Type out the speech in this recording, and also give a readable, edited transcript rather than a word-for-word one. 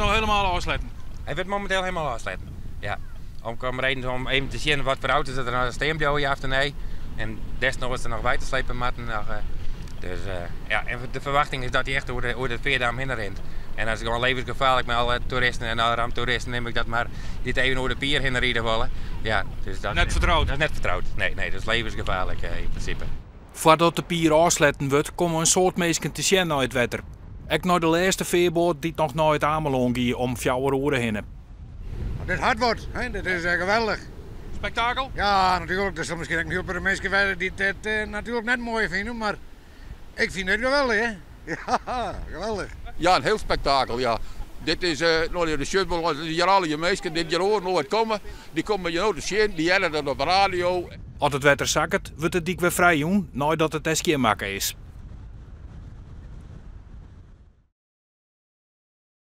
no hielendal ôfsletten? Hy wurdt mominteel hielendal ôfsletten, ja. Om reden om even te sjen watfoar auto's der noch stean bliuwe, ja of nee. En desnoads der noch wei te slepen moatten. Dus ja, en de ferwachting is dat hy echt oer de feardaam hinne rint. En dat is gewoan levensgefaarlik mei alle toeristen en alle ramptoeristen, nim ik dat mar, dy't even oer de pier hinne ride wolle. Ja, dus dat, Net fertroud? Dat is net fertroud. Nee, nee, dat is levensgefaarlik yn prinsipe. Foardat de pier ôfsletten wurdt, komme in soad minsken te sjen nei it wetter. Ek nei de lêste fearboat dy't noch nei it Amelân gie om 4 oere hinne. Dit hat wat, hè? Dit is geweldich. Spektakel? Ja, natuerlik. Der sille miskien ek in hiel protte minsken wêze dy't dit natuerlik net moai fine, mar ik fyn dit geweldich, hè? Ja, geweldich. Ja, in hiel spektakel, ja. Dit is, no, de sjocht wol, hjir allegear minsken dy't hjir oars noait komme, dy komme hjir no te sjen, dy hearre dat op de radio. As it wetter sakket, wurdt de dyk wer frijjûn neidat it dêr skjinmakke is.